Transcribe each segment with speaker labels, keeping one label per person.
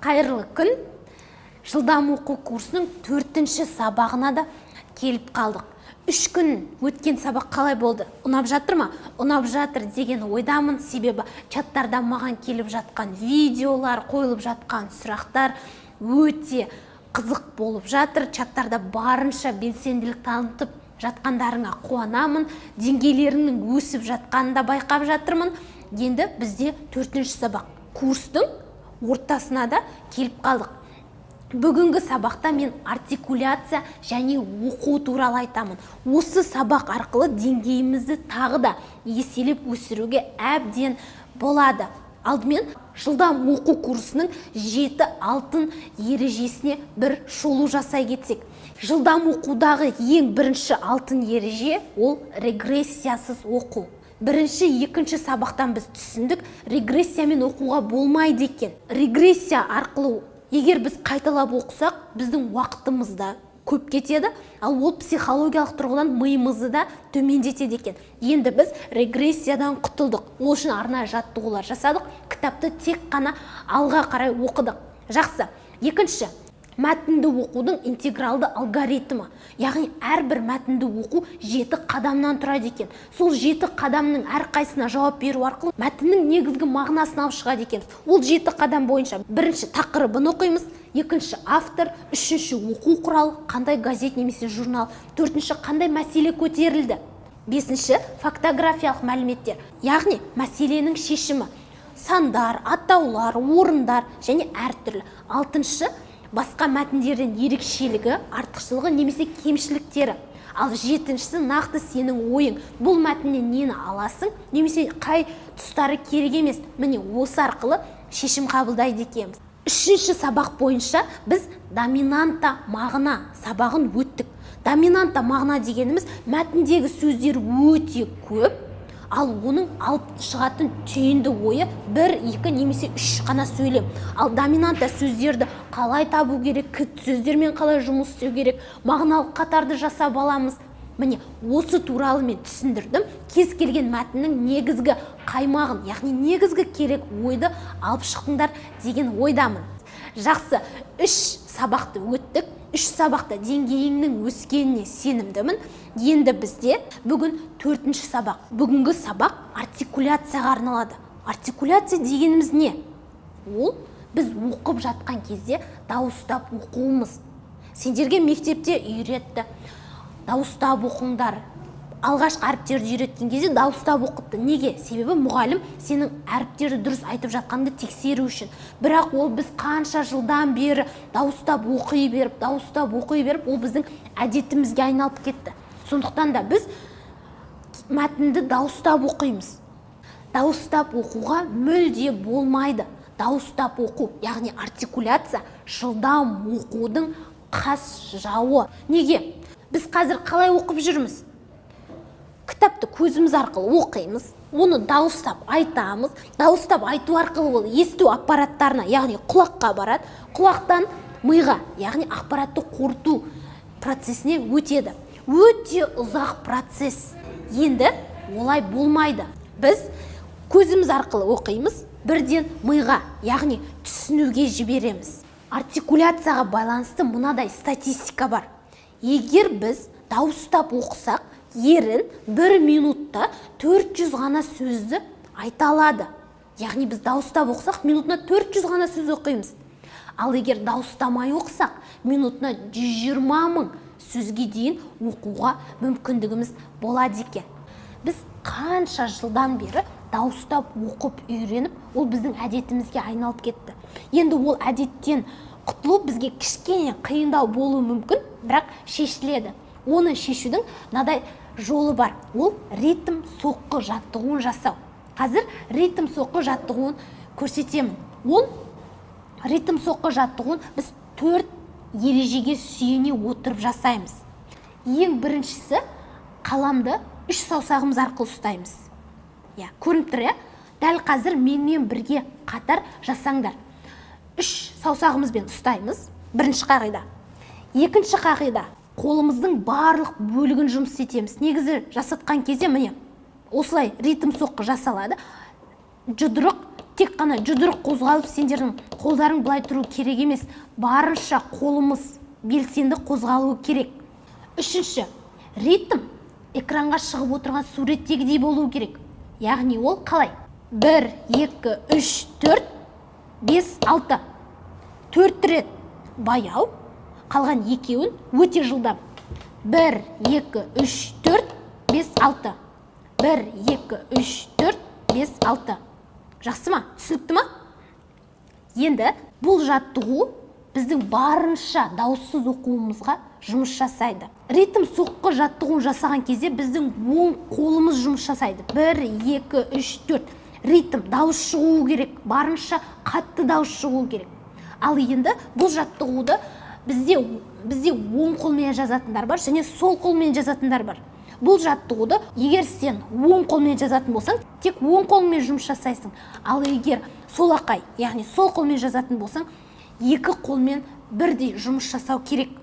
Speaker 1: Қайырлы күн! Жылдам оқу курсының төртінші сабағына да келіп қалдық. 3 күн өткен сабақ қалай болды? Ұнап жатыр ма? Ұнап жатыр деген ойдамын, себебі чаттарда маған келіп жатқан видеолар, қойылып жатқан сұрақтар өте қызық болып жатыр. Чаттарда барынша белсенділік танытып жатқандарыңа қуанамын, деңгейлеріңнің өсіп жатқанын да байқап жатырмын. Енді бізде төртінші сабақ, курстың ортасына да келіп қалдық. Бүгінгі сабақта мен артикуляция және оқу туралы айтамын. Осы сабақ арқылы деңгейімізді тағы да еселеп өсіруге әбден болады. Алдымен жылдам оқу курсының жеті алтын ережесіне бір шолу жасай кетсек. Жылдам оқудағы ең бірінші алтын ереже – ол регрессиясыз оқу. Бірінші, екінші сабақтан біз түсіндік, регрессиямен оқуға болмайды екен. Регрессия арқылы егер біз қайталап оқысақ, біздің уақытымыз да көп кетеді, ал ол психологиялық тұрғыдан миымызды да төмендетеді екен. Енді біз регрессиядан құтылдық. Ол үшін арнайы жаттығулар жасадық, кітапты тек қана алға қарай оқыдық. Жақсы. Екінші – мәтінді оқудың интегралды алгоритмі, яғни әрбір мәтінді оқу жеті қадамнан тұрады екен. Сол жеті қадамның әрқайсысына жауап беру арқылы мәтіннің негізгі мағынасын алып шығады екенбіз. Ол жеті қадам бойынша: бірінші, тақырыбын оқимыз; екінші, автор; үшінші, оқу құралы, қандай газет немесе журнал; төртінші, қандай мәселе көтерілді; бесінші, фактографиялық мәліметтер, яғни мәселенің шешімі, сандар, атаулар, орындар және әртүрлі; алтыншы, басқа мәтіндерден ерекшелігі, артықшылығы немесе кемшіліктері; ал жетіншісі – нақты сенің ойың, бұл мәтіннен нені аласың немесе қай тұстары керек емес. Міне, осы арқылы шешім қабылдайды екенбіз. Үшінші сабақ бойынша біз доминанта мағына сабағын өттік. Доминанта мағына дегеніміз – мәтіндегі сөздер өте көп, ал оның алып шығатын түйінді ойы бір, екі немесе үш қана сөйлем. Ал доминанта сөздерді қалай табу керек, кілт сөздермен қалай жұмыс істеу керек, мағыналық қатарды жасап аламыз, міне, осы туралы мен түсіндірдім. Кез келген мәтіннің негізгі қаймағын, яғни негізгі керек ойды алып шықтыңдар деген ойдамын. Жақсы, үш сабақты өттік. Үш сабақта деңгейіңнің өскеніне сенімдімін. Енді бізде бүгін төртінші сабақ. Бүгінгі сабақ артикуляцияға арналады. Артикуляция дегеніміз не? Ол біз оқып жатқан кезде дауыстап оқуымыз. Сендерге мектепте үйретті: дауыстап оқыңдар. Алғашқы әріптерді үйреткен кезде дауыстап оқытты. Неге? Себебі мұғалім сенің әріптерді дұрыс айтып жатқаныңды тексеру үшін. Бірақ ол біз қанша жылдан бері дауыстап оқи беріп, дауыстап оқи беріп, ол біздің әдетімізге айналып кетті. Сондықтан да біз мәтінді дауыстап оқимыз. Дауыстап оқуға мүлде болмайды. Дауыстап оқу, яғни артикуляция, жылдам оқудың қас жауы. Неге? Біз қазір қалай оқып жүрміз? Кітапты көзіміз арқылы оқимыз, оны дауыстап айтамыз. Дауыстап айту арқылы ол есту аппараттарына, яғни құлаққа барады, құлақтан миға, яғни ақпаратты қорыту процесіне өтеді. Өте ұзақ процесс. Енді олай болмайды. Біз көзіміз арқылы оқимыз, бірден миға, яғни түсінуге жібереміз. Артикуляцияға байланысты мынадай статистика бар: егер біз дауыстап оқысақ, ерін бір минутта 400 ғана сөзді айта алады, яғни біз дауыстап оқысақ, минутына 400 ғана сөз оқимыз. Ал егер дауыстамай оқысақ, минутына 120 мың сөзге дейін оқуға мүмкіндігіміз болады екен. Біз қанша жылдан бері дауыстап оқып үйреніп, ол біздің әдетімізге айналып кетті. Енді ол әдеттен құтылу бізге кішкене қиындау болуы мүмкін, бірақ шешіледі. Оны шешудің мынадай жолы бар: ол ритм соққы жаттығуын жасау. Қазір ритм соққы жаттығуын көрсетемін. Ол ритм соққы жаттығуын біз төрт ережеге сүйене отырып жасаймыз. Ең біріншісі – қаламды үш саусағымыз арқылы ұстаймыз. Иә, көрініп тұр, иә? Дәл қазір менімен бірге қатар жасаңдар. Үш саусағымызбен ұстаймыз, бірінші қағида. Екінші қағида – қолымыздың барлық бөлігін жұмыс істетеміз. Негізі жасатқан кезде, міне, осылай ритм соққы жасалады. Жұдырық Тек қана жұдырық қозғалып, сендердің қолдарың былай тұру керек емес, барынша қолымыз белсенді қозғалуы керек. Үшінші, ритм экранға шығып отырған суреттегідей болуы керек. Яғни ол қалай? 1, 2, 3, 4, 5, 6. 4 рет баяу, қалған екеуін өте жылдам. 1, 2, 3, 4, 5, 6. 1, 2, 3, 4, 5, 6. Жақсы ма? Түсінікті ма? Енді бұл жаттығу біздің барынша дауыссыз оқуымызға жұмыс жасайды. Ритм соққы жаттығуын жасаған кезде біздің оң қолымыз жұмыс жасайды. 1, 2, 3, 4. Ритм, дауыс шығуы керек, барынша қатты дауыс шығуы керек. Ал енді бұл жаттығуды бізде оң қолмен жазатындар бар және сол қолмен жазатындар бар. Бұл жаттығуды егер сен оң қолмен жазатын болсаң, тек оң қолмен жұмыс жасайсың. Ал егер солақай, яғни сол қолмен жазатын болсаң, екі қолмен бірдей жұмыс жасау керек.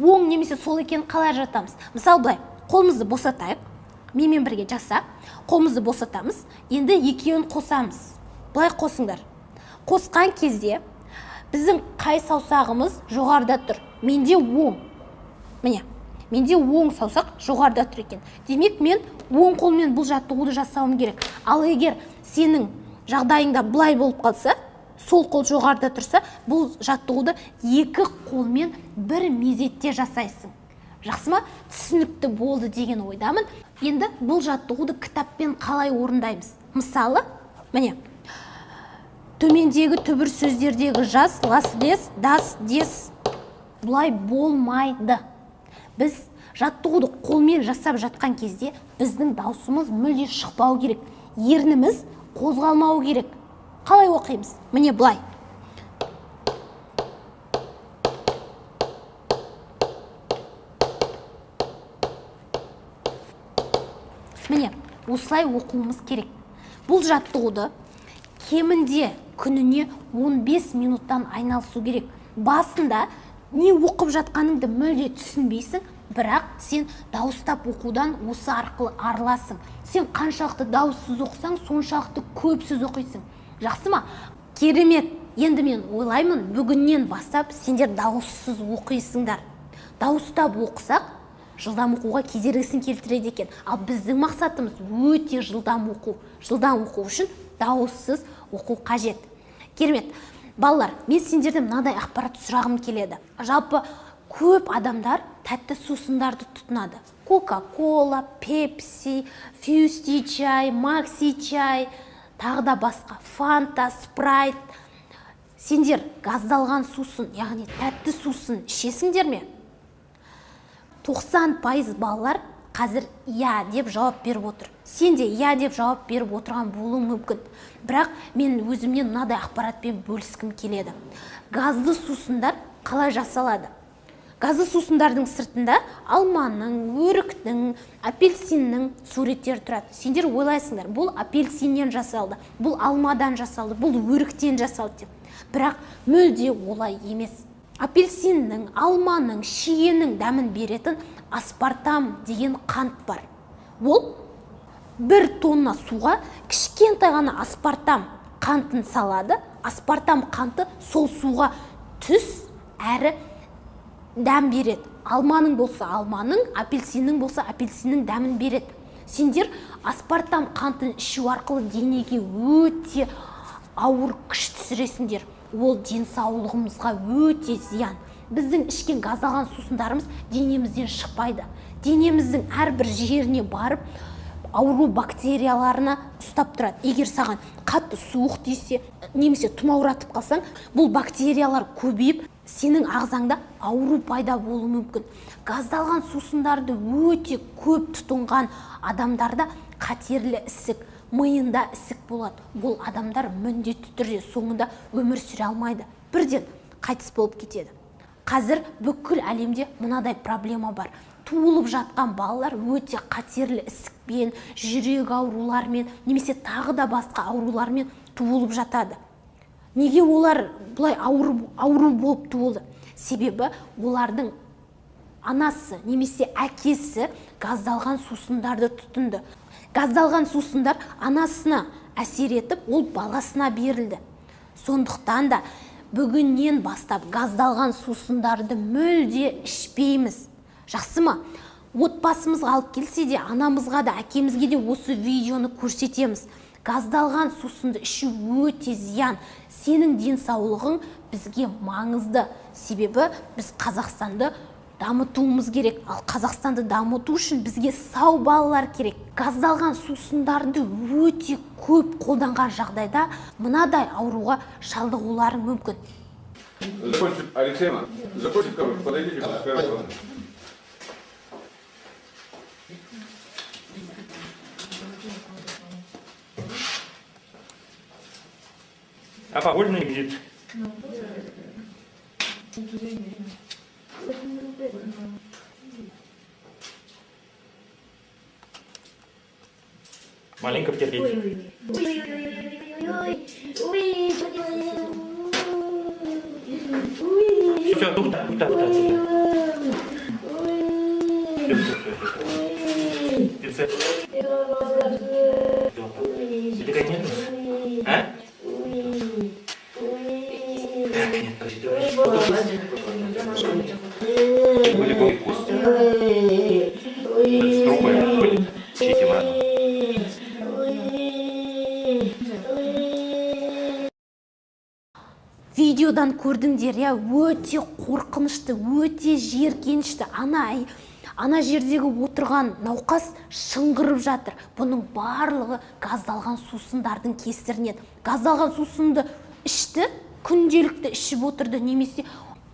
Speaker 1: Оң немесе сол екенін қалай ажыратамыз? Мысалы, былай қолымызды босатайық, менімен бірге жаса. Қолымызды босатамыз, енді екеуін қосамыз. Былай қосыңдар. Қосқан кезде біздің қай саусағымыз жоғарыда тұр? Менде оң. Міне, менде оң саусақ жоғарыда тұр екен. Демек, мен оң қолмен бұл жаттығуды жасауым керек. Ал егер сенің жағдайыңда былай болып қалса, сол қол жоғарыда тұрса, бұл жаттығуды екі қолмен бір мезетте жасайсың. Жақсы ма? Түсінікті болды деген ойдамын. Енді бұл жаттығуды кітаппен қалай орындаймыз? Мысалы, міне, төмендегі түбір сөздердегі жас, лас, лес, дас, дес бұлай болмайды. Біз жаттығуды қолмен жасап жатқан кезде біздің даусымыз мүлде шықпау керек, ерніміз қозғалмау керек. Қалай оқимыз? Міне, былай. Міне, осылай оқуымыз керек. Бұл жаттығуды кемінде күніне 15 минуттан айналысу керек. Басында не оқып жатқаныңды мүлде түсінбейсің, бірақ сен дауыстап оқудан осы арқылы арыласың. Сен қаншалықты дауыссыз оқысаң, соншалықты көп сөз оқисың. Жақсы ма? Керемет. Енді мен ойлаймын, бүгіннен бастап сендер дауыссыз оқисыңдар. Дауыстап оқысақ, жылдам оқуға кедергісін келтіреді екен. Ал біздің мақсатымыз өте жылдам оқу. Жылдам оқу үшін дауыссыз оқу қажет. Керемет. Балалар, мен сендерден мынадай ақпарат сұрағым келеді. Жалпы көп адамдар тәтті сусындарды тұтынады. Кока-кола, Пепси, Фьюсти чай, Макси чай, тағы да басқа, Фанта, Спрайт. Сендер газдалған сусын, яғни тәтті сусын ішесіңдер ме? 90% балалар қазір иә деп жауап беріп отыр. Сен де иә деп жауап беріп отырған болуың мүмкін. Бірақ мен өзімнен мынадай ақпаратпен бөліскім келеді. Газды сусындар қалай жасалады? Газды сусындардың сыртында алманың, өріктің, апельсиннің суреттері тұрады. Сендер ойлайсыңдар, бұл апельсиннен жасалды, бұл алмадан жасалды, бұл өріктен жасалды деп. Бірақ мүлде олай емес. Апельсиннің, алманың, шиенің дәмін беретін аспартам деген қант бар. Ол 1 тонна суға кішкентай ғана аспартам қантын салады. Аспартам қанты сол суға түс әрі дәм береді. Алманың болса алманың, апельсиннің болса апельсиннің дәмін береді. Сендер аспартам қантын ішу арқылы денеге өте ауыр күш түсіресіңдер. Ол денсаулығымызға өте зиян. Біздің ішкен газдалған сусындарымыз денемізден шықпайды. Денеміздің әрбір жеріне барып, ауру бактерияларына ұстап тұрады. Егер саған қатты суық тисе, немесе тұмауратып қалсаң, бұл бактериялар көбейіп, сенің ағзаңда ауру пайда болуы мүмкін. Газдалған сусындарды өте көп тұтынған адамдарда қатерлі ісік, миында ісік болады. Ол адамдар міндетті түрде соңында өмір сүре алмайды. Бірден қайтыс болып кетеді. Қазір бүкіл әлемде мынадай проблема бар. Туылып жатқан балалар өте қатерлі ісікпен, жүрек ауруларымен, немесе тағы да басқа аурулармен туылып жатады. Неге олар бұлай ауру болып туылды? Себебі олардың анасы немесе әкесі газдалған сусындарды тұтынды. Газдалған сусындар анасына, әсер етіп, ол баласына берілді. Сондықтан да бүгіннен бастап газдалған сусындарды мүлде ішпейміз. Жақсы ма? Отбасымызға алып келсе де, анамызға да, әкемізге де осы видеоны көрсетеміз. Газдалған сусынды ішу өте зиян. Сенің денсаулығың бізге маңызды. Себебі біз Қазақстанды дамытуымыз керек. Ал Қазақстанды дамыту үшін бізге сау балалар керек. Газдалған сусындарды өте көп қолданған жағдайда мынадай ауруға шалдығуларың мүмкін.
Speaker 2: Закончите, Алексей Иванович, закончите, подойдите, скажите.
Speaker 3: Апа, больно не будет? Маленько потерпеть. Все, тут, тут, тут, тут. Все, все, все, все. Ты нет? А? Так, нет, подожди, давай. Были бы кости. С трупами были. Чистим рану.
Speaker 1: Видеодан көрдіңдер, иә, өте қорқынышты, өте жиіркенішті. Ана жердегі отырған науқас шыңғырып жатыр. Бұның барлығы газдалған сусындардың кесірінен. Газдалған сусынды ішті, күнделікті ішіп отырды немесе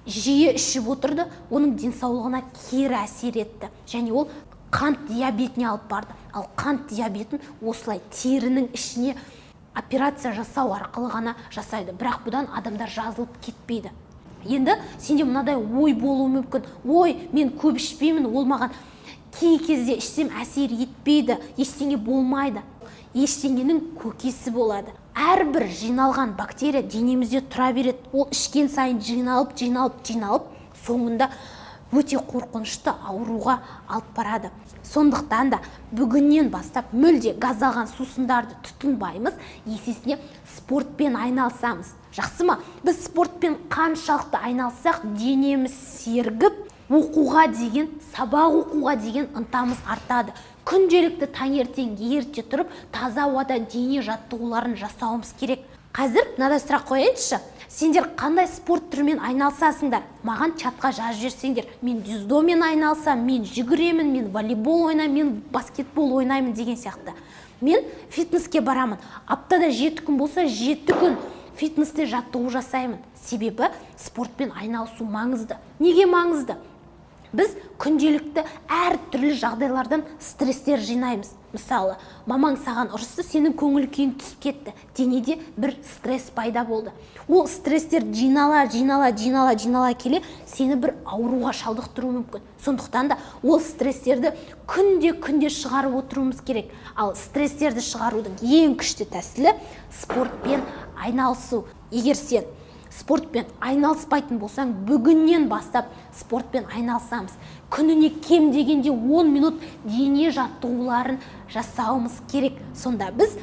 Speaker 1: жиі ішіп отырды, оның денсаулығына кері әсер етті. Және ол қант диабетіне алып барды. Ал қант диабетін осылай терінің ішіне операция жасау арқылы ғана жасайды. Бірақ бұдан адамдар жазылып кетпейді. Енді сенде мынадай ой болуы мүмкін. Ой, мен көп ішпеймін, ол маған кей кезде ішсем әсер етпейді, ештеңе болмайды. Ештеңенің көкесі болады. Әрбір жиналған бактерия денемізде тұра береді. Ол ішкен сайын жиналып, жиналып, жиналып, соңында өте қорқынышты ауруға алып барады. Сондықтан да бүгіннен бастап мүлде газдалған сусындарды тұтынбаймыз, есесіне спортпен айналысамыз. Жақсы ма? Біз спортпен қаншалықты айналыссақ, денеміз сергіп, оқуға деген, сабақ оқуға деген ынтамыз артады. Күнделікті таңертең ерте тұрып, таза ауада дене жаттығуларын жасауымыз керек. Қазір мынадай сұрақ қояйыншы. Сендер қандай спорт түрімен айналысасыңдар? Маған чатқа жазып жіберсеңдер. Мен дзюдомен айналысамын, мен жүгіремін, мен волейбол ойнаймын, мен баскетбол ойнаймын деген сияқты. Мен фитнеске барамын. Аптада 7 күн болса, 7 күн фитнесте жаттығу жасаймын. Себебі спортпен айналысу маңызды. Неге маңызды? Біз күнделікті әртүрлі жағдайлардан стресстер жинаймыз. Мысалы, мамаң саған ұрысты, сенің көңіл күйің түсіп кетті. Денеде бір стресс пайда болды. Ол стресстер жинала, жинала, жинала, жинала келе сені бір ауруға шалдықтыруы мүмкін. Сондықтан да ол стресстерді күнде-күнде шығарып отыруымыз керек. Ал стресстерді шығарудың ең күшті тәсілі спортпен айналысу. Егер сен спортпен айналыспайтын болсаң, бүгіннен бастап спортпен айналысамыз. Күніне кем дегенде 10 минут дене жаттығуларын жасауымыз керек. Сонда біз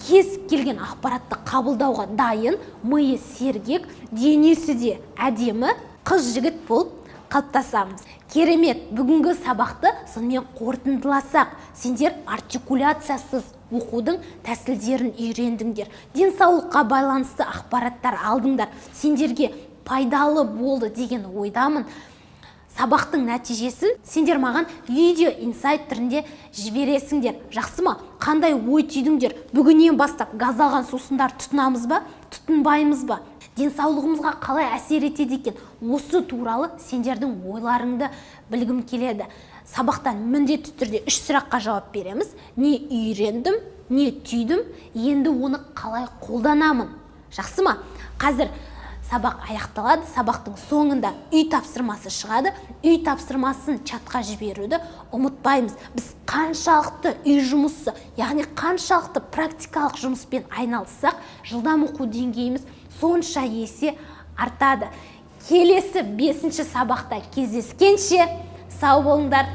Speaker 1: кез келген ақпаратты қабылдауға дайын, миы сергек, денесі де әдемі қыз жігіт болып қалыптасамыз. Керемет, бүгінгі сабақты сонымен қорытындыласақ, сендер артикуляциясыз оқудың тәсілдерін үйрендіңдер, денсаулыққа байланысты ақпараттар алдыңдар, сендерге пайдалы болды деген ойдамын. Сабақтың нәтижесін сендер маған видео инсайт түрінде жібересіңдер. Жақсы ма? Қандай ой түйдіңдер? Бүгіннен бастап газдалған сусындар тұтынамыз ба, тұтынбаймыз ба? Денсаулығымызға қалай әсер етеді екен? Осы туралы сендердің ойларыңды білгім келеді. Сабақтан міндетті түрде 3 сұраққа жауап береміз. Не үйрендім, не түйдім, енді оны қалай қолданамын? Жақсы ма? Қазір сабақ аяқталады, сабақтың соңында үй тапсырмасы шығады. Үй тапсырмасын чатқа жіберуді ұмытпаймыз. Біз қаншалықты үй жұмысы, яғни қаншалықты практикалық жұмыспен айналыссақ, жылдам оқу деңгейіміз сонша есе артады. Келесі 5-ші сабақта кездескенше сау болыңдар.